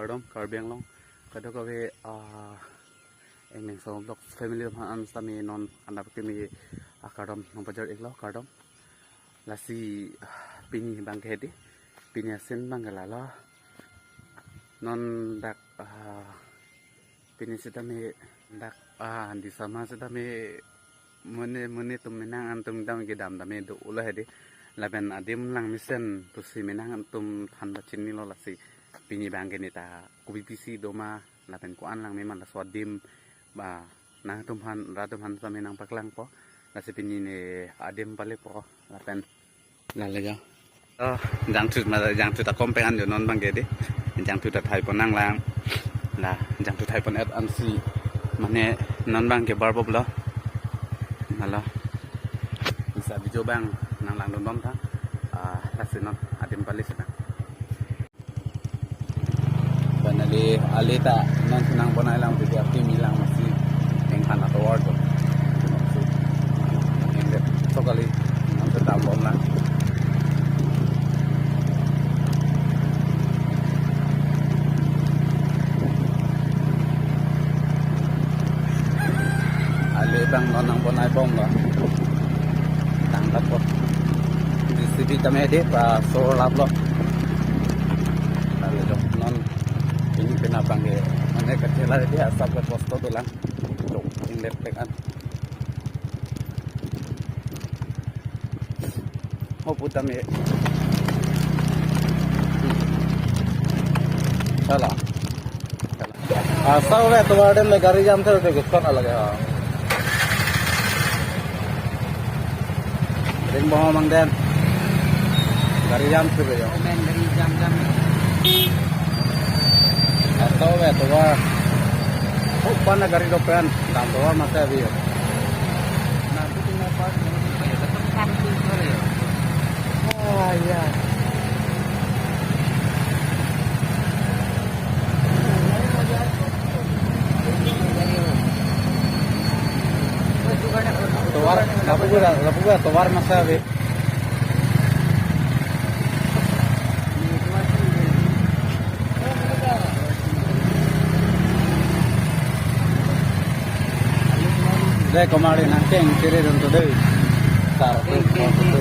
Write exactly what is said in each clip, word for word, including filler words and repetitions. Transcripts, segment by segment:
Kardom, Karbi Anglong kadokave, ah, Engleng Song Vlog family aphan an sitame non adap kimi, ah, kardom nangpajar iklo, kardom. Lasi, ah, pini abangke hedi, pini asin abangke lalo. Non dak, ah, pini sitame dak, ah, Disama sitame mone mone atum menang atum dam kedam tame do-ola hedi. Lapen adim langmesen pusi menang atum than pachinilo, lasi pini abangke neta kopi pisi doma lapen ko-an langme ma, laso adim ba nangtum aphan, rat atum aphan sitame nangpaklangpo. Lasi pini ne adim palepo lapen lale jo. Oh, jangthu ma, jangthu ta kom pengan jo non abangke hedi. Jangthu ta thaipon nanglang. La, jangthu thaipon-et ansi mane non abangke bar boblo. Malo. Bisa video abang nanglangdun bom tha. Ah, lasi non adim pale sitame. Finally, ali ta non si nangponai lang, bidi api milang masi enghan atovar to. Enghan sok ali non si dambom lang. Ali abang non nangponai bomlo. Tangkap po. J C B tame hedi, pa sor laplo. Lalu jok non pini pina abangke mane kachela hedi asap ke posto dolang. Jok inlet pekan. Ho puta me. Chala. Asa ove atovar adim le gari jam thek thek kethon alage ha. Ring bom mang den. Gari jam thek yo. Amen, gari jam jam. Asa ove atovar. Opan gari dokan. Dam atovar masa avi yo. Oh, iya. Atovar, lapu gura, lapu gura, atovar masa avi. Dei, komari nangkeng kiri dun tu dei. Sar tu, tu, tu.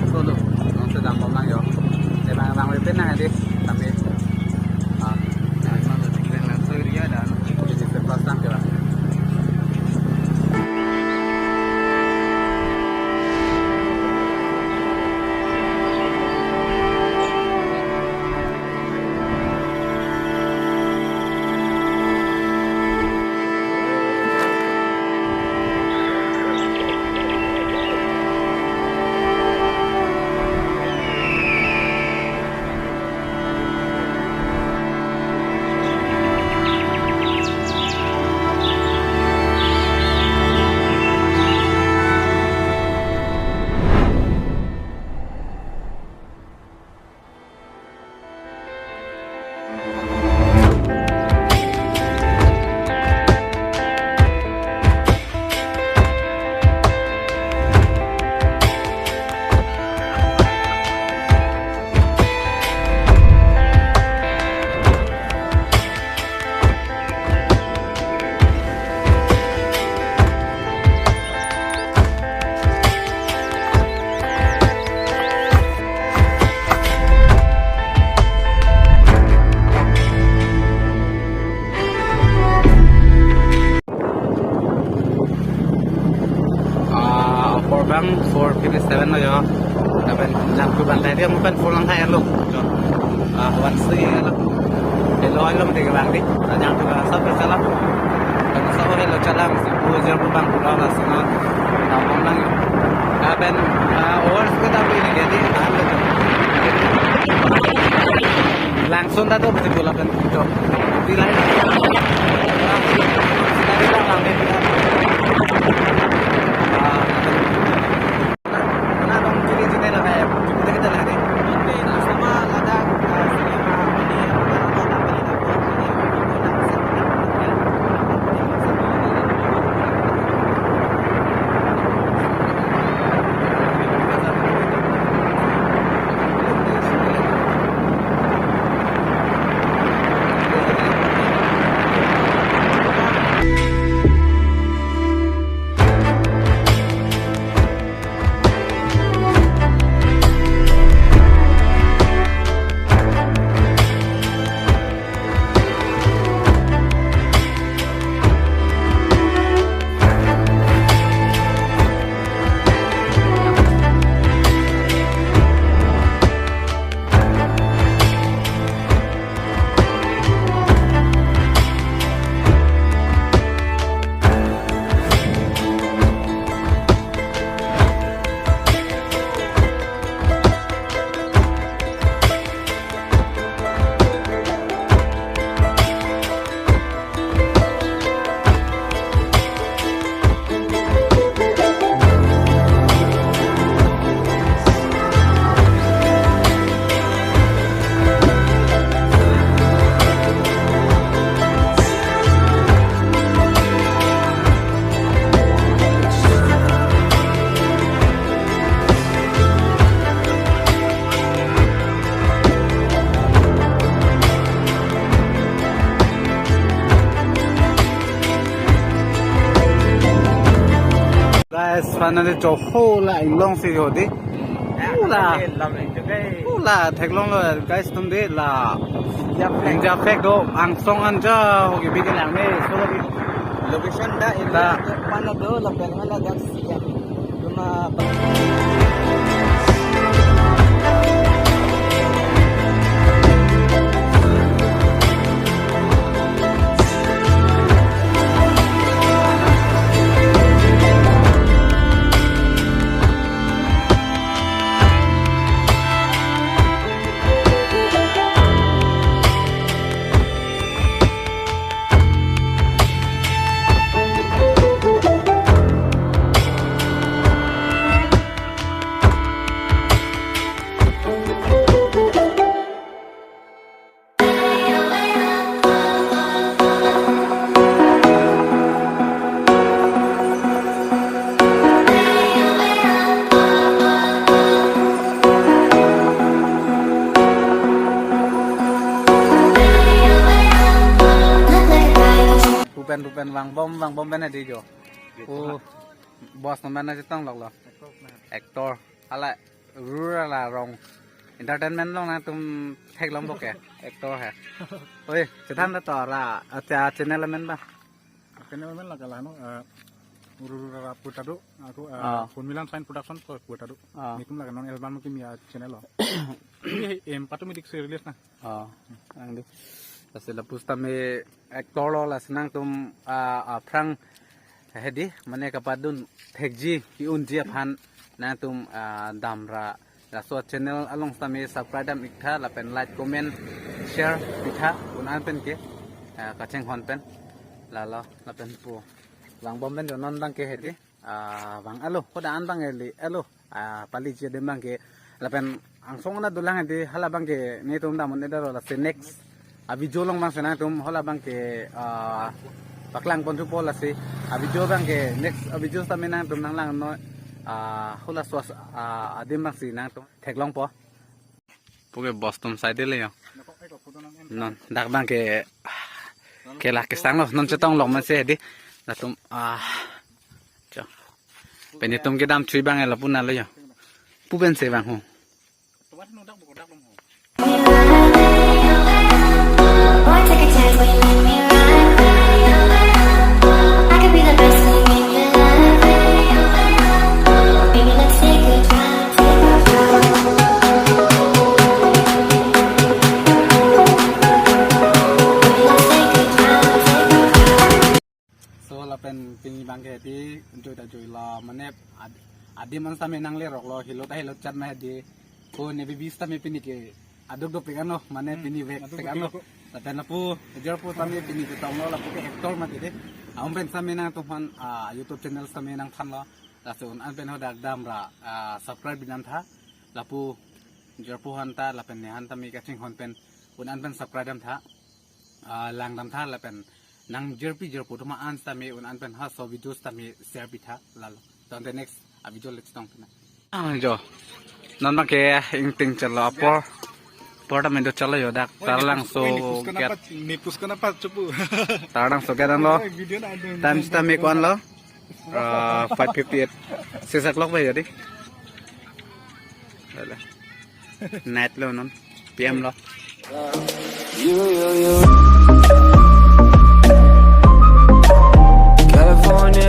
Solo, non si dambom lang yo. Ebang abang wepin nang adi, tapi, ah, non si dambom lang yo. Ini first time ke, Bang. Ah, apor abang four fifty-seven lo yo. Lapen jangthu abang tadi amu pen four lang thai lo. Jo. Ah, one three lo. Hello, hello, mati ke bang di. Jangthu abang sab ke chala. Kan sab hello chala, mesti bu jer bu bang bu la sina. Dambom lang yo. Lapen, ah, over speed api ini jadi, ah, lo. Langsung ta tu mesti bola pen jo. Di lain. Guys, finally jo, ho la inglong si jo dei. Ho la. Ho la theklonglo guys atum dei la. India flag do, angsong anja ho kebi kelang ne. So lagi. Location dak, ta. India flag do lapen hala dak C M. Cuma Pu pen, pu pen vangbom, vangbom pen hedi jo. Pu boss atum pen nangchetong loklo. Actor. Hala rural arong entertainment along nangtum theklongpo ke actor he. Oi, chethan ta to ra, acha channel amen ba. Channel amen la kalang no, eh, Rururara pu ta do, ako, eh, Ah. Phone Milan Fine Production pu ta do. Ah. Netum la non album kimi a channel lo. Ini em patumi dik se release na. Oh, ang di. Lasi lapu sitame actor lo, lasi nangtum, ah, aphrang hedi mane kapadun thekji ki-unji aphan nangtum, ah, damra laso channel along sitame subscribe dam iktha lapen like, comment, share pitha un-an pen ke, ah, kachinghon pen lalo lapen pu vangbom pen jo non abang ke hedi. Ah, vang-alo, hoda an abang eli, alo. Ah, pali ji adim abang ke, lapen angsong ana dolang hedi, hala abang ke netum dam un-edetlo, lasi next a video along abang si nangtum, hala abang ke, ah, paklang pon thupo lasi, a video abang ke, next a video sitame nangtum nanglang noi, ah, hala so, ah, adim abang si nangtum theklongpo. Pu ke boss atum sai dele jo. Non, dak abang ke, ke la kesang lo, non chetong lok man si hedi. Latum, ah, cho. Pen netum kedam chui abang lapu na lo jo. Pu pen si vang ho. So lapen pini abang ke hedi joi ta joi lo, mane ad-, adim an sitame nanglerok lo, helo ta helo chat ma hedi. Ko ne bibis sitame pini ke aduk dopik anlo, mane Hmm, pini vek aduk pik dopik anlo. Ko. Lapen lapu, jirpo sitame pini chetong lo, lapu ke actor mati dei. Aum pen sitame nangtum aphan, ah, YouTube channel sitame nangthan lo. Lasi un-an pen hodak damra, ah, subscribe dam tha. Lapu jirpo aphan ta, lapen ne aphan sitame kachinghon pen, un-an pen subscribe dam tha. Ah, lang dam tha lapen nang jirpi jirpo atum an sitame un-an pen ha so video sitame share pitha lalo. Tangte next a video le chetong pina. Ah, jo. Non abang ke ingting chalo apor. Apor ta mendo chalo jo dak Taralangso gate. Nipus kana pa chupu. Taralangso gate anlo. Time sitame ko-an lo. Ah, five fifty-eight. Six o'clock ba ya di. Lala. Night lo non, P M lo. You, you, you. California